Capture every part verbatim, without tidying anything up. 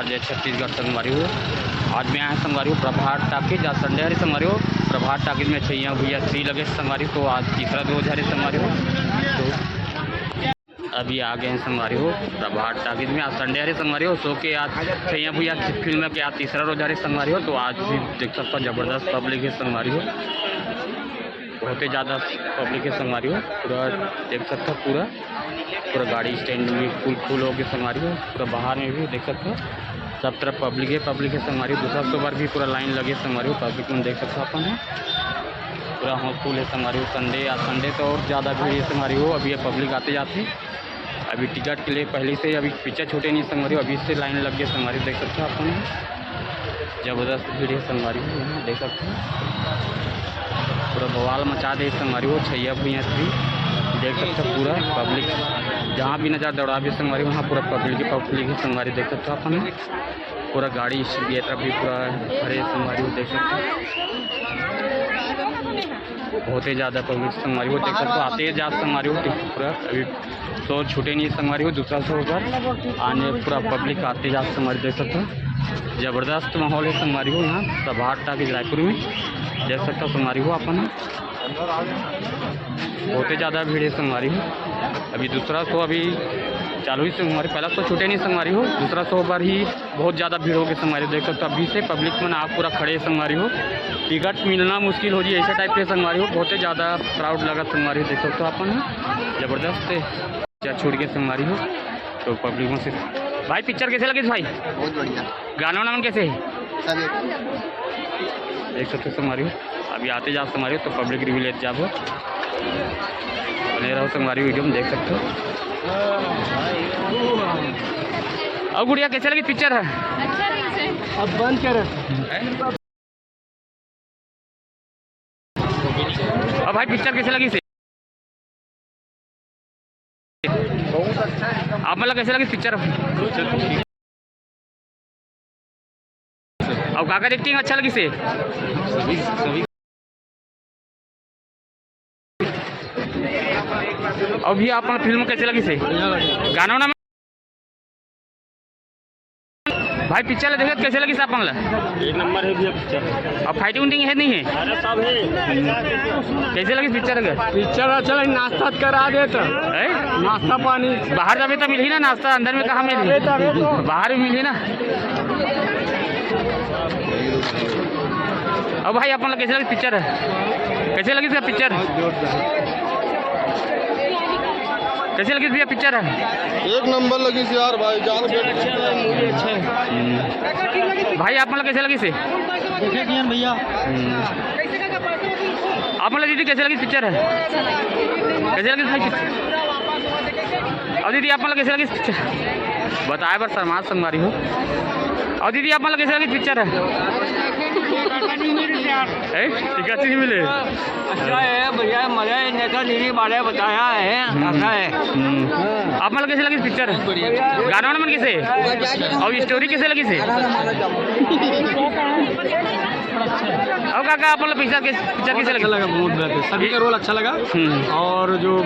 जय छत्तीसगढ़ संगवारी हो। आज मैं आया संगवारी हो प्रभात टाकीज, आज संडे हरे संगवारी हो। प्रभात टाकीज में छैया भुइया थ्री लगे संगवारी हो, तो आज तीसरा रोज हरे संगवारी हो। तो अभी आ गए हैं संगवारी हो प्रभात टाकीज में। आज संडे हरे संगवारी हो, सो के आज छैया भुइया फिल्म के आज तीसरा रोज हरे संगवारी हो। तो आज भी देख सकता हूँ जबरदस्त पब्लिक है संगवारी हो, बहुत ही ज़्यादा पब्लिक है संगवारी हो। पूरा देख सकता हूँ, पूरा पूरा गाड़ी स्टैंड में फुल फुल हो गए संगवारी हो। पूरा बाहर में भी देख सकते हो, सब तरफ पब्लिक है, पब्लिक है संगवारी हो। दूसरा शो बर भी पूरा लाइन लगे संगवारी हो, पब्लिक में देख सकते हो अपन है, पूरा हाउसफुल है संगवारी हो। संडे, आज संडे तो और ज़्यादा भीड़ है संगवारी हो। अभी ये पब्लिक आते जाते, अभी टिकट के लिए पहले से अभी पिक्चर छूटे नहीं संगवारी हो, अभी से लाइन लग गई संगवारी हो, देख सकते हो अपन है। जबरदस्त भीड़ है संगवारी हो, यहाँ देख सकते हो पूरा बवाल मचा दे संगवारी हो। छैया भुइया थ्री देख सकते हो, पूरा पब्लिक जहाँ भी नजर दौड़ा भी संगवारी हो, वहाँ पूरा पब्लिक ही पब्लिक है संगवारी हो, देख सकते हो अपन। पूरा गाड़ी इस ये तरफ भी पूरा भरे संगवारी हो, देख सकते हो बहुत ही ज़्यादा पब्लिक संगवारी हो, देख सकते हो आते जा संगवारी हो। पूरा अभी शो छूटे नहीं संगवारी हो, दूसरा शो होगा आने, पूरा पब्लिक आते जा संगवारी देख सकते हो। जबरदस्त माहौल है संगवारी हो यहाँ प्रभात टाकीज रायपुर में, देख सकते हो संगवारी हो अपन। बहुत ही ज़्यादा भीड़ है संगवारी हो। अभी दूसरा शो अभी चालू ही संगवारी, पहला शो छूटे नहीं संगवारी हो, दूसरा शो पर ही बहुत ज़्यादा भीड़ हो गई संगवारी हो। देख सकते हो अभी से पब्लिक मन आप पूरा खड़े संगवारी हो, टिकट मिलना मुश्किल हो जी, ऐसे टाइप के संगवारी हो। बहुत ही ज़्यादा क्राउड लगा संगवारी हो, देख सकते हो अपन जबरदस्त है। पिक्चर छूट के संगवारी हो तो पब्लिक में से। भाई पिक्चर कैसे लगे भाई? बहुत बढ़िया। गाना वाना मन कैसे है? सब एक। देख सकते हो संगवारी हो, अभी आते जाओ संगवारी हो तो पब्लिक रिव्यू लेते जाओ, बने रहो संगवारी वीडियो में देख सकते हो। और गुड़िया कैसे लगी पिक्चर है? अच्छा लगी से। अब बंद कर। अब भाई पिक्चर कैसे लगी से? बहुत अच्छा है। आप मतलब कैसे लगी पिक्चर? अब काकर एक्टिंग अच्छा लगी से? सभी सभी। अभी आप फिल्म कैसे लगी से? गाना वाना भाई पिक्चर ला देखत कैसे लगिस अपन ला? एक नंबर है भैया पिक्चर। अब फाइटिंग उटिंग है नहीं है? अरे सब है। कैसे लगिस पिक्चर अगर? पिक्चर अच्छा लगे, नाश्ता करा देता। हैं? नाश्ता पानी। बाहर जाबे तो मिलही ना नाश्ता, अंदर में कहाँ मिलही? बाहर में मिलही ना। अब भाई अपन ला कैसे लगिस पिक्चर? कैसे लगिस पिक्चर? कैसे लगिस भैया पिक्चर? एक नंबर लगिस यार भाई, जान अच्छा है, मूवी अच्छा है। भाई आप मतलब कैसे लगिस? देखे किहन भैया। आप मतलब दीदी कैसे लगिस पिक्चर? कैसे लगिस भाई? और दीदी आप मतलब कैसे लगिस पिक्चर? बताए बर शर्मा संगवारी हो। और दीदी आप मतलब कैसे लगिस पिक्चर? ए, टिकट नहीं मिले। अच्छा है भैया, मजा है, नेता दीदी बारे बताया है, हम्म। अच्छा है। हम्म। आप मतलब कैसे लगिस पिक्चर? गाना वाना मन कैसे? और स्टोरी कैसे लगिस? और काका आप मतलब पिक्चर कैसे, पिक्चर कैसे अच्छा लगिस? लगा, बहुत बेहतर, सभी का रोल अच्छा लगा। हम्म। और जो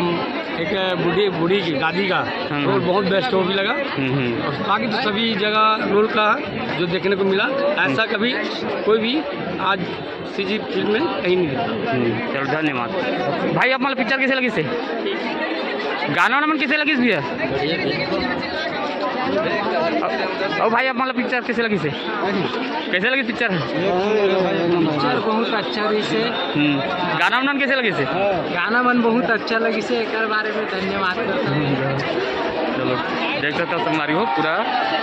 एक बूढ़ी, बूढ़ी की दादी का हम्म। रोल बहुत बेस्ट वो भी लगा। हम्म, हम्म। और बाकी तो सभी जगह रोल का जो देखने को मिला, ऐसा कभी कोई भी आज सीजी फिल्म में कहीं नहीं देखा। हम्म, चलो धन्यवाद। भाई आप मतलब पिक्चर कैसे लगिस? गाना वाना मन कैसे लगिस भैया? और भाई आप मतलब पिक्चर कैसे लगिस? कैसे लगिस पिक्चर? पिक्चर बहुत अच्छा रहिस हे। हम्म। गाना वाना कैसे लगिस? गाना मन बहुत अच्छा लगिस हे, एकर बारे में धन्यवाद करता हूँ। चलो, देख सकते हो संगवारी हो, पूरा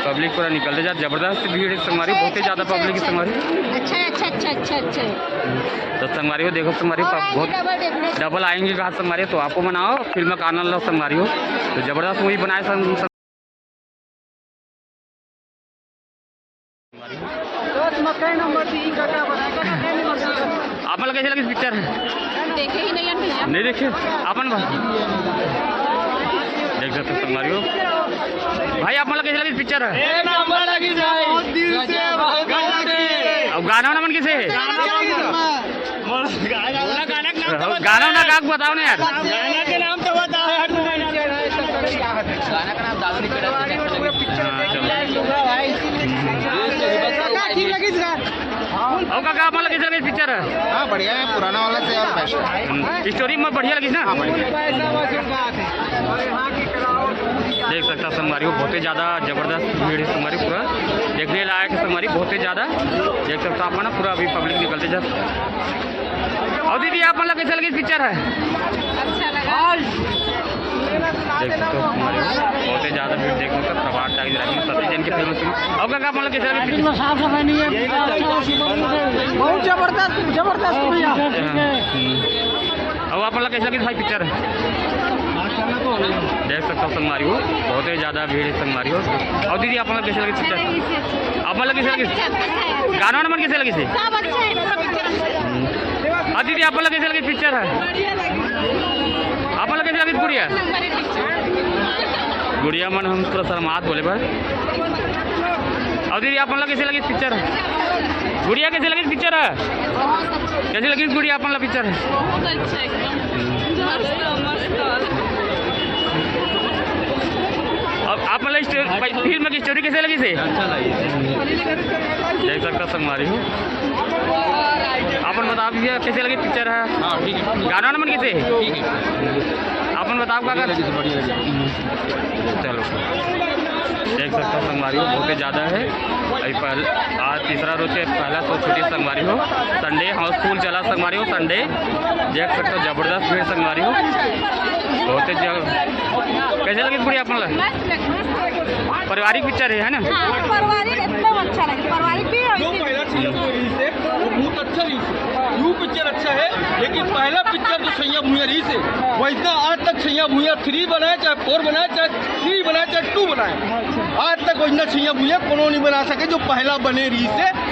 पब्लिक पूरा निकलते जात, जबरदस्त भीड़ है संगवारी, बहुत ही ज्यादा पब्लिक है संगवारी। अच्छा, अच्छा, अच्छा, अच्छा, अच्छा। तो संगवारी हो, देखो संगवारी हो, और आएंगे बहुत double definitely। डबल आएंगे कहा संगवारी हो, तो आपको मनाओ, फिल्म का आनंद लो संगवारी हो। तो जबरदस्त मूवी बनाए संग, संग आप मतलब कैसे लगिस पिक्चर? देखे ही नहीं है भैया। नहीं देखे? अपन बा-, देख सकते हो संगवारी हो। भाई आप मतलब कैसे लगिस पिक्चर? एक नंबर लगिस भाई। बहुत दिल से, बहुत दिल से। अब गाना वाना मन कैसे है? गाना का नाम तो बताओ ना यार। गाना के नाम तो बताओ यार। गाना का नाम दादू निकल रहा है। हाँ, चलो। लगिस का? अउ काका, आप मन ला कइसे लगिस पिक्चर ह? हाँ, बढ़िया है, पुराना वाला से और बेस्ट है। हम्म, स्टोरी में बढ़िया लगिस ना? हाँ, बढ़िया। देख सकथव संगवारी हो, बहुते ज्यादा जबरदस्त भीड़ हे संगवारी, पूरा देखने लायक हे संगवारी, बहुते ज्यादा। देख सकथव आप मन, पूरा अभी पब्लिक निकलथे जब। अउ दीदी, आप मन ला कइसे लगिस पिक्चर ह? अच्छा लगा। देख सकथव संगवारी हो, बहुते ज्यादा भीड़, देख सकथव, प्रभात टाकीज रायपुर, सतीश जैन के फिल्म शुरू। अउ काका, आप मन ला कइसे लगिस पिक्चर? साफ सफाई नहीं है। बहुत जबरदस्त, जबरदस्त भैया। हम्म। अउ आप मन ला कइसे लगिस भाई पिक्चर? देख सकथव संगवारी हो, बहुते ज्यादा भीड़ हे संगवारी हो। अउ दीदी, आप मन ला कइसे लगिस पिक्चर? आप मन ला कइसे लगिस? गाना वाना मन कइसे लगिस हे? सब अच्छा है, पूरा पिक्चर अच्छा है। अउ दीदी, आप मन ला कइसे लगिस पिक्चर ह? बढ़िया लगी। आप मन ला कइसे लगिस गुड़िया? नंबर एक पिक्चर। गुड़िया मन ह पूरा शर्मात बोले बर। अउ दीदी, आप मन ला कइसे लगिस पिक्चर? गुड़िया, कइसे लगिस पिक्चर ह? कइसे लगिस गुड़िया आप मन ला पिक्चर? बहुत अच्छा, एकदम मस्त, मस्त। अब आप मन ला स्टो-, फिल्म के स्टोरी कइसे लगिस हे? अच्छा लगिस। देख सकथव संगवारी हो। आप मन बताव भैया, कइसे लगिस पिक्चर ह? हाँ, ठीक है। गाना वाना मन कइसे हे? ठीक है। आप मन बताव का बढ़िया लगिस, बढ़िया लगिस। चलो, देख सकथव संगवारी हो, बहुते ज्यादा हे। अभी पहल-, आज तीसरा रोज के पहला शो छूटिस संगवारी हो। संडे हाउसफुल चला संगवारी हो, संडे। देख सकथव जबरदस्त भीड़ संगवारी हो, बहुते जग-, कइसे लगिस गुड़िया आप मन ला? मस्त लगे, मस्त लगे। पारिवारिक पिक्चर हे, है ना? हाँ, पारिवारिक एकदम अच्छा लगे, पारिवारिक भी और जो पहला सीजन में रिलीज हे, वो बहुत अच्छा रिलीज हे। यू पिक्चर अच्छा है, लेकिन पहला पिक्चर जो सैया भुइयां रिलीज हे, वैसा आज तक सैया भुइयां थ्री बनाए, चाहे फोर बनाए, चाहे थ्री बनाए, चाहे टू बनाए, आज तक वैसा सैया भुइयां कोनो नहीं बना सके जो पहला बने रिलीज हे।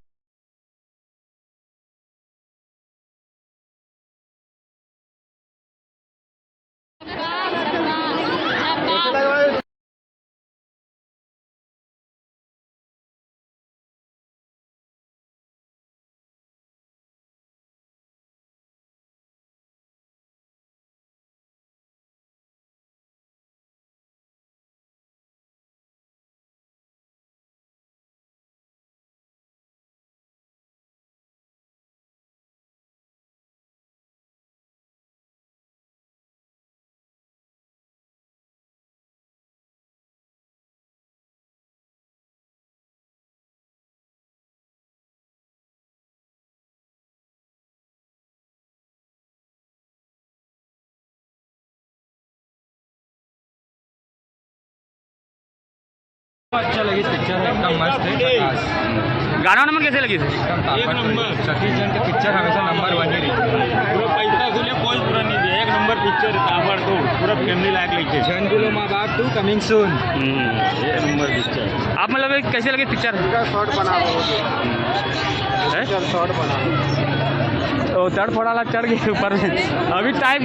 अच्छा लगिस पिक्चर, एकदम मस्त हे, झकास। गाना वाना मन कइसे लगिस? एकदम ताकत। एक नंबर। सतीश जैन के पिक्चर हमेशा नंबर वन ही रही। पूरा पैसा वसूल हे, कोई पूरा नहीं दिया, एक नंबर पिक्चर, ताबड़तोड़, पूरा फैमिली लायक लगिस। झन भूलो माँ बाप टू coming soon। हम्म, एक नंबर पिक्चर। आप मन ला कइसे लगिस पिक्चर? शॉट बना। हैं? पिक्चर शॉट बना। ओ, तड़फड़ा ला चढ़ गए ऊपर में। अभी टाइम